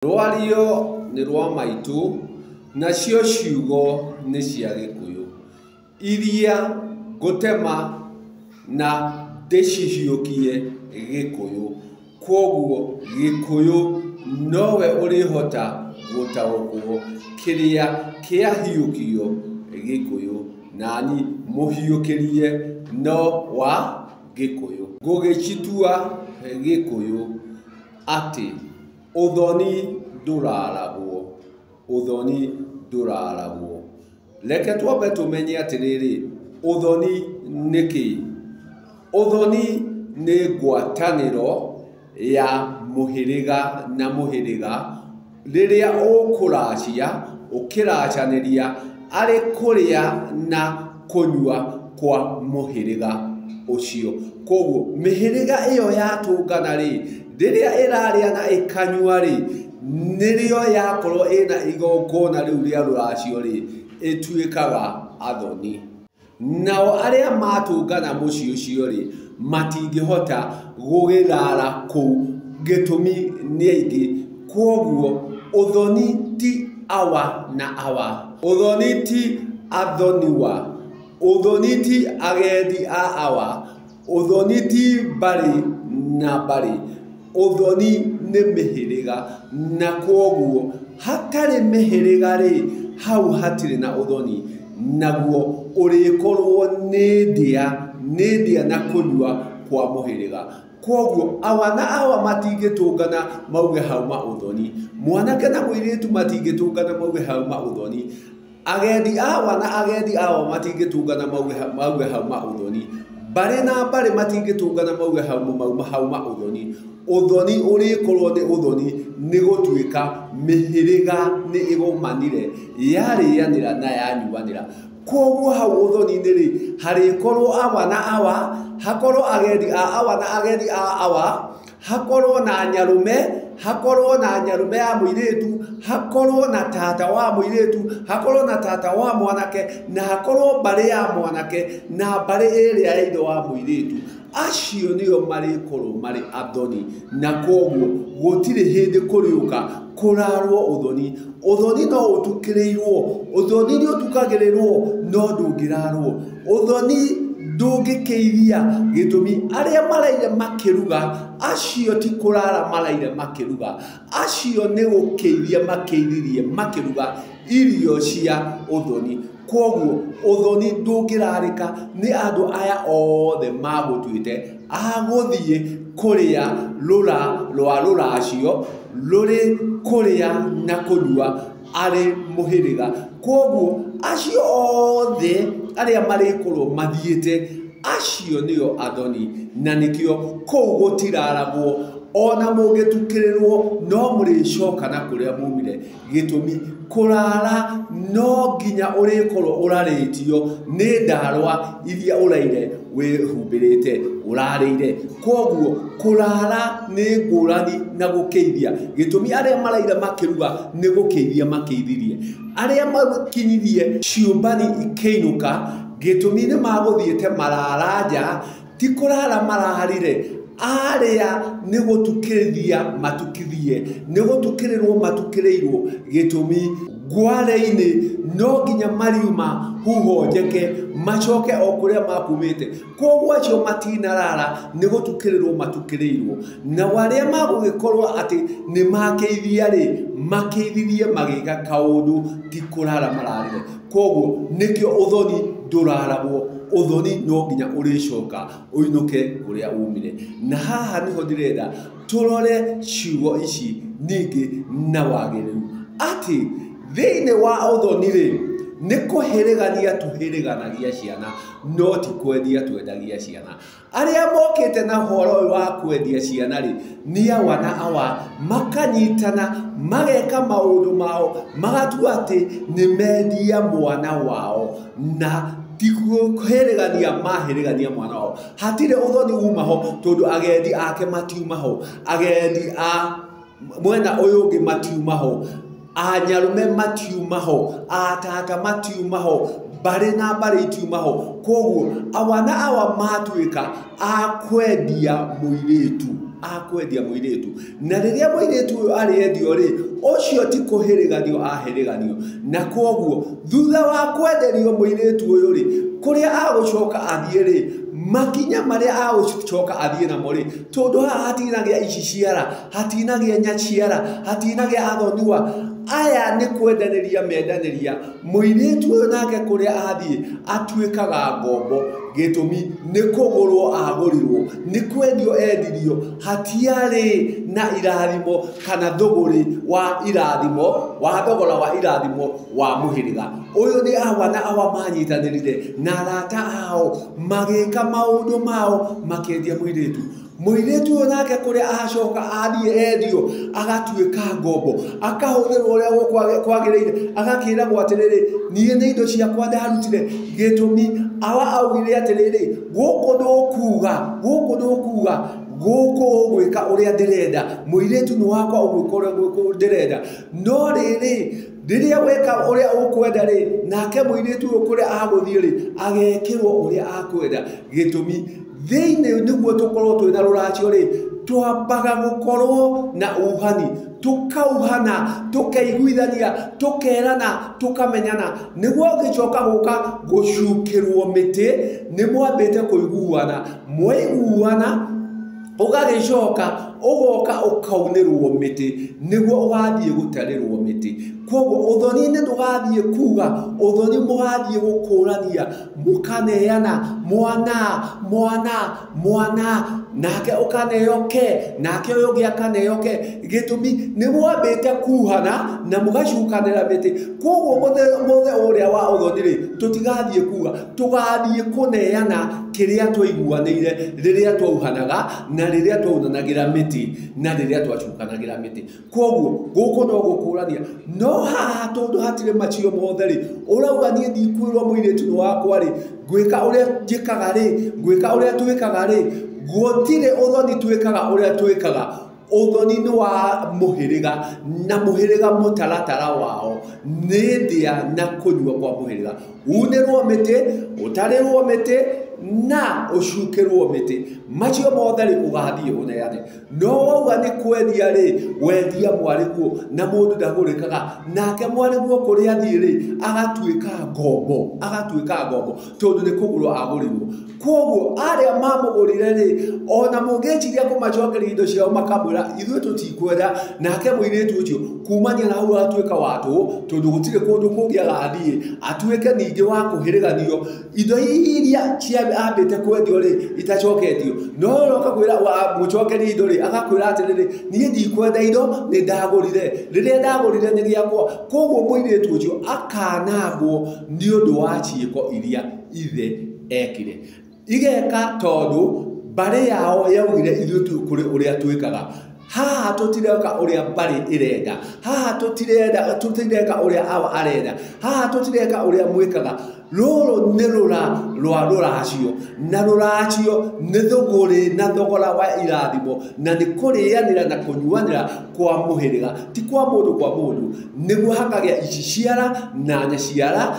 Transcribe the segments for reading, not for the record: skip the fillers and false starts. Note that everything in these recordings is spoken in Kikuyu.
Rwario nĩ rwa maitũ, nacio ciugo nĩ cia Gĩkũyũ, iria ngũtema na ndĩcihiũkie Gĩkũyũ. Kwoguo Gĩkũyũ nowe ũrĩhota gũtaũkwo kĩrĩa kĩahiũkio Gĩkũyũ, nani mũhiũkĩrie no wa Gĩkũyũ. Ngũgĩcitua Gĩkũyũ atĩ ũthoni ndũraragwo, ũthoni ndũraragwo. Reke twambe tũmenye atĩrĩrĩ, ũthoni nĩ kĩĩ? Ũthoni nĩ ngwatanĩro ya mũhĩrĩga na mũhĩrĩga rĩrĩa ũkũracia ũkĩracanĩria arĩ kũrĩa na kũnyua kwa mũhĩrĩga ũcio. Koguo mĩhĩrĩga ĩyo yatũngana rĩ, rĩrĩa ĩrarĩa na ĩkanyua rĩ, nĩrĩo yakorwo ĩna igongona rĩu rĩa rũracio rĩ, ĩtuĩkaga athoni. Nao arĩa matũngana mũciĩ ũcio rĩ, matingĩhota gũgĩthara kũu, gĩtũmi nĩ aingĩ. Kwoguo ũthoni ti awa na awa, ũthoni ti athoniwa, ũthoni ti agendi a awa, ũthoni ti mbarĩ na mbarĩ, ũthoni nĩ mĩhĩrĩga. Na kwoguo hatarĩ mĩhĩrĩga rĩ, hau hatirĩ na ũthoni, naguo ũrĩkorwo nĩ ndĩa, nĩ ndĩa na kũnyua kwa mũhĩrĩga. Kwoguo awa na awa matingĩtũngana mauge hauma ũthoni, mwanake na mũirĩtu matingĩtũngana mauge hauma ũthoni, agendi awa na agendi awa matingĩtũngana mauge hauma ũthoni, mbarĩ na mbarĩ matingĩtũngana mauge hauma ũthoni. Ũthoni ũrĩkorwo nĩ ũthoni nĩ gũtuĩka mĩhĩrĩga nĩ ĩgomanire, yarĩanĩra na yanyuanĩra. Kwoguo hau ũthoni-inĩ rĩ, harĩkorwo awa na awa, hakorwo agendi a awa na agendi a awa, hakorwo na nyarume, hakorwo na nyarume ya mũirĩtu, hakorwo na tata wa mũirĩtu, hakorwo na tata wa mwanake, na hakorwo mbarĩ ya mwanake na mbarĩ ĩrĩa ya ithe wa mũirĩtu. Acio nĩo marĩkorwo marĩ athoni, na kwoguo gũtirĩ hĩndĩ kũrĩũka kũrarwo ũthoni. Ũthoni no ũtukĩrĩirwo, ũthoni nĩ ũtukagĩrĩrwo, no ndũngĩrarwo. Ũthoni ndũngĩkĩiria, gĩtũmi arĩa maraire makĩruga, acio ti kũrara maraire makĩruga, acio nĩ gũkĩiria makĩiririe makĩruga irio cia ũthoni. Kwoguo ũthoni ndũngĩrarĩka nĩ andũ aya othe magũtuĩte agũthiĩ kũrĩa rũra rwa rũracio rũrĩ kũrĩa na kũnyua arĩ mũhĩrĩga. Kwoguo acio othe arĩa marĩkorwo mathiĩte, acio nĩo athoni, na nĩkĩo kũu gũtiraragwo. Ona mũngĩtukĩrĩrwo no mũrĩcoka na kũrĩa mumire. Gĩtũmi kũrara no nginya ũrĩkorwo ũrarĩtio nĩ ndarwa iria ũraire wĩhumbĩrĩte ũrarĩire. Kwoguo kũrara nĩ ngũrani na gũkĩithia. Gĩtũmi arĩa maraire makĩruga nĩ gũkĩithia makĩithirie, arĩa makinyirie ciũmbani ikĩinũka, gĩtũmi nĩ magũthiĩte marara nja, ti kũrara mararire. Arĩa nĩ gũtukĩrĩria matukithie, nĩ gũtukĩrĩrwo matukĩrĩirwo. Gĩtũmi ngware-inĩ no nginya mariuma huho njeke macoke o kũrĩa makumĩte. Kwoguo acio matinarara nĩ gũtukĩrĩrwo matukĩrĩirwo. Nao arĩa magũgĩkorwo atĩ nĩ makĩithia rĩ, makĩithirie magĩka kaũndũ, ti kũrara mararire. Kwoguo nĩkĩo ũthoni ndũraragwo, ũthoni no nginya ũrĩcoka ũinũke kũrĩa umire. Na haha nĩho ndĩrenda tũrore ciugo ici ningĩ na wagĩrĩru, atĩ thĩinĩ wa ũthoni rĩ, nĩ kũhĩrĩgania tũhĩrĩganagia ciana, no ti kwendia twendagia ciana. Arĩa mokĩte na ũhoro ũyũ wa kwendia ciana rĩ, nĩ awa na awa, makanyitana, mageka maũndũ mao, magatua atĩ nĩ mendia mwana wao, na ti kũhĩrĩgania mahĩrĩgania mwana wao. Hatirĩ ũthoni uma ho, tondũ agendi ake matiuma ho, agendi a mwena ũyũ ũngĩ matiuma ho, anyarume matiuma ho, atata matiuma ho, mbarĩ na mbarĩ itiuma ho. Kwoguo awa na awa matuĩka a kwendia mũirĩtu. Akwendia mũirĩtu. Na rĩrĩa mũirĩtu ũyũ arĩendio rĩ, ũcio ti kũhĩrĩganio ahĩrĩganio. Na kwoguo thutha wa kwenderio mũirĩtu ũyũ rĩ, kũrĩa agũcoka athiĩ rĩ, makinya marĩa agũcoka athiĩ namo rĩ, tondũ haha hatinagĩa ici ciara, hatinagĩa nyaciara, hatinagĩa athoniwa, aya nĩ kwendanĩria mendanĩria. Mũirĩtu ũyũ nake kũrĩa athiĩ atuĩkaga ngombo. Gĩtũmi nĩ kũgũrwo agũrirwo, nĩ kwendio endirio, hatiarĩ na irathimo kana thũgũrĩ wa irathimo, wa thogora wa irathimo wa mũhĩrĩga. Ũyũ nĩ awa na awa manyitanĩrire na arata ao magĩka maũndũ mao makĩendia mũirĩtu. Mũirĩtu ũyũ nake kũrĩa acoka athiĩ endio agatuĩka ngombo, akahũthĩrwo ũrĩa kwagĩrĩire, agakĩragwo atĩrĩrĩ, niĩ nĩ indo ciakwa ndarutire. Gĩtũmi awa augire atĩrĩrĩ, gũkũ ndũkuga, gũkũ ndũkuga, gũkũ ũgwĩka ũrĩa ndĩrenda, mũirĩtu nĩ wakwa ũgwĩka ũrĩa ndĩrenda. No rĩrĩ, rĩrĩa weka ũrĩa ũkwenda rĩ, nake mũirĩtu ũyũ kũrĩa agũthiĩ rĩ, agekĩrwo ũrĩa akwenda. Gĩtũmi thĩinĩ nĩguo tũkorwo twĩna rũracio rĩ, twambaga gũkorwo na uhani, tukauhana, tukaiguithania, tukerana, tukamenyana, nĩguo ũngĩcoka gũka gũcukĩrwo mĩtĩ nĩ mwambĩte kũiguana. Mwaiguana ũgagĩcoka ũgoka ũkaunĩrwo mĩtĩ nĩguo ũgathiĩ gũtarĩrwo mĩtĩ. Kwoguo ũthoni-inĩ ndũgathiĩ kuga, ũthoni mũgathiĩ gũkũrania, mũkaneana mwana mwana mwana, nake ũkaneo ke, nake ũyũ ũngĩ akaneo ke. Gĩtũmi nĩ mwambĩte kuhana na mũgacukanĩra mĩtĩ. Kwoguo mũthĩ ũrĩa wa ũthoni rĩ, tũtigathiĩ kuga, tũgathiĩ kũneana kĩrĩa twaiguanĩire rĩrĩa twauhanaga na rĩrĩa twaunanagĩra mĩtĩ na rĩrĩa twacukanagĩra mĩtĩ. Kwoguo gũkũ no gũkũrania. No haha tondũ hatirĩ macio mothe rĩ, ũrauga niĩ ndikwĩrwo mũirĩtu nĩ wakwa rĩ, ngwĩka ũrĩa njĩkaga rĩ, ngwĩka ũrĩa twĩkaga rĩ, gũtirĩ ũthoni twĩkaga ũrĩa twĩkaga. Ũthoni nĩ wa mũhĩrĩga, na mũhĩrĩga mũtaratara wao nĩ ndĩa na kũnyua kwa mũhĩrĩga. Unĩrwo mĩtĩ, ũtarĩrwo mĩtĩ na ũcukĩrwo mĩtĩ, macio mothe rĩ ũgathiĩ ũneane. No wauga nĩ kwendia rĩ, wendia mwarĩguo na mũndũ ndagũrĩkaga, nake mwarĩguo kũrĩa athiĩ rĩ agatuĩka ngombo, agatuĩka ngombo tondũ nĩ kũgũrwo agũrirwo. Kwoguo arĩa mamũgũrire rĩ, ona mũngĩciria kũmacokeria indo ciao makamwĩra ithuĩ tũtikwenda, nake mũirĩtu ũcio kumania na hau agatuĩka wa tũhũ, tondũ gũtirĩ kũndũ kũngĩ agathiĩ, atuĩke ningĩ wa kũhĩrĩganio indo iria cia ambĩte kwendio rĩ itacoketio. No ũroka kwĩra mũcokerie indo rĩ, agakwĩra atĩrĩrĩ, niĩ ndikwenda indo, nĩ ndagũrire, rĩrĩa ndagũrire nĩ gĩakwa. Kwoguo mũirĩtu ũcio akanangwo nĩ ũndũ wa ciĩko iria ithe ekire. Igeka tondũ mbarĩ yao yaugire ithuĩ kũrĩ ũrĩa twĩkaga. Haha tũtireka ũrĩa mbarĩ ĩrenda, haha tũtirenda, tũtireka ũrĩa awa arenda, haha tũtireka ũrĩa mwĩkaga. Rũrũ nĩ rũra rwa rũracio, na rũracio nĩ thũgũrĩ na thogora wa irathimo, na nĩ kũrĩanĩra na kũnyuanĩra kwa mũhĩrĩga, ti kwa mũndũ kwa mũndũ, nĩguo hakagĩa ici ciara na nyaciara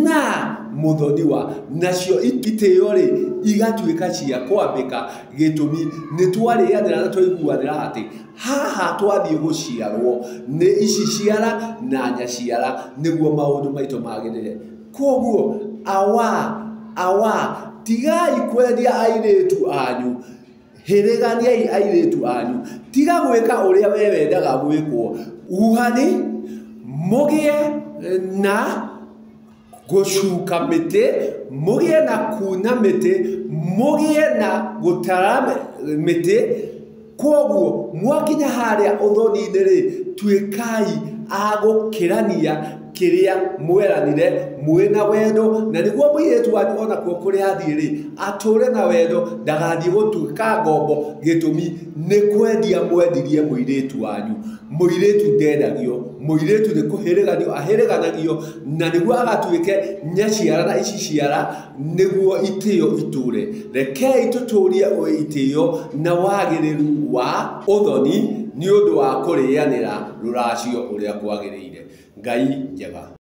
na mũthoniwa, nacio itĩo rĩ igatuĩka cia kwambĩka. Gĩtũmi nĩ twarĩanĩra na twaiguanĩra atĩ haha twathiĩ gũciarwo nĩ ici ciara na nyaciara nĩguo maũndũ maitũ magĩrĩre. Kwoguo awa awa, tigai kwendia airĩtu anyu, hĩrĩganiai airĩtu anyu, tiga gwĩka ũrĩa we wendaga gwĩkwo. Uhani mũgĩe na gũcuka mĩtĩ, mũgĩe na kuna mĩtĩ, mũgĩe na gũtara mĩtĩ. Kwoguo mwakinya harĩa ũthoni-inĩ rĩ, tuĩkai a gũkĩrania kĩrĩa mweranire mwĩna wendo, na nĩguo mũirĩtu wanyu onakuo kũrĩa athiĩ rĩ atũre na wendo, ndagathiĩ gũtuĩka ngombo. Gĩtũmi nĩ kwendia mwendirie mũirĩtu wanyu. Mũirĩtu ndendagio, mũirĩtu nĩ kũhĩrĩganio ahĩrĩganagio, na nĩguo agatuĩke nyaciara na ici ciara, nĩguo itĩo itũre. Rekei tũtũrie itĩo na wagĩrĩru wa ũthoni nĩ ũndũ wa kũrĩanĩra rũracio ũrĩa kwagĩrĩire. Ngai njega.